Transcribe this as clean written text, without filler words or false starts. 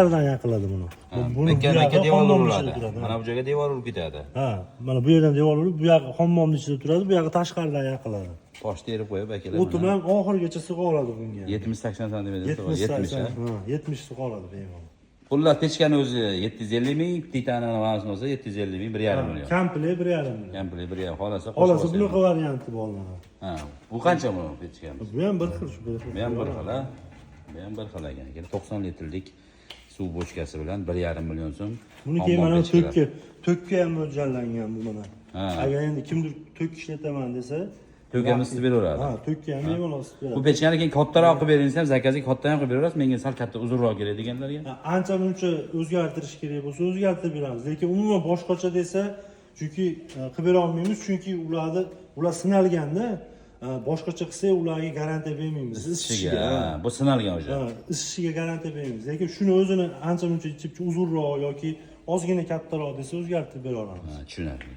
Tashqaridan yoqiladi buni. Buni Bu bu yerga yog'i devor hammomni uriladi. ichida turadi. Mana bu joyga devor urib ketadi. Ha, mana bu yerdan devor urib, bu yog'i hammomni ichida turadi, bu yog'i tashqaridan yoqiladi. Toshni terib qo'yib, akalar. O'tin ham oxirigacha sig'a oladi bunga. 70-80 santimetr. 70 70, 80, ha? ha, 70 sig'a oladi bemalol. Xullas, pechkani o'zi 750 ming, titanini manasini olsa 750 ming, 1,5 million. Komplekt 1,5 million. Komplekt 1,5, xohlasa qo'shib Xolasi olsa. Bunaqa varianti bor mana. Ha, bu qancha bu pechkamiz? Bu ham bir xil, shu bir xil. Bu ham bir xil, ha? Bu ham bir xil ekan. Aka, 90 litrlik suv bochkasi bilan 1,5 million so'm. Buni keyin Hammom mana pechkalar. Tokka ham mo'ljallangan bu mana. Ha. Agar endi kimdir tok ishlataman desa, Tok ham isitib beraveradi. Ha, tokka ham bemalol isitib Bu beradi. pechkani keyin kattaroq qilib bering desam, заказ ga katta ham qilib beraverasiz, menga sal katta, uzunroq kerak deganlarga. Ha, ancha muncha o'zgartirish kerak bo'lsa, o'zgartirib beramiz. Lekin umuman boshqacha desa, chunki qilib bera olmaymiz, chunki ular sinalganda, boshqacha qilsak, ularga garantiya bermaymiz. Isishiga, ha, bu sinalgan o'sha. Ha, isishiga garantiya bermaymiz. Lekin shuni o'zini ancha muncha chipcha uzunroq yoki ozgina kattaroq desa, o'zgartirib bera olamiz. Ha, tushunarli.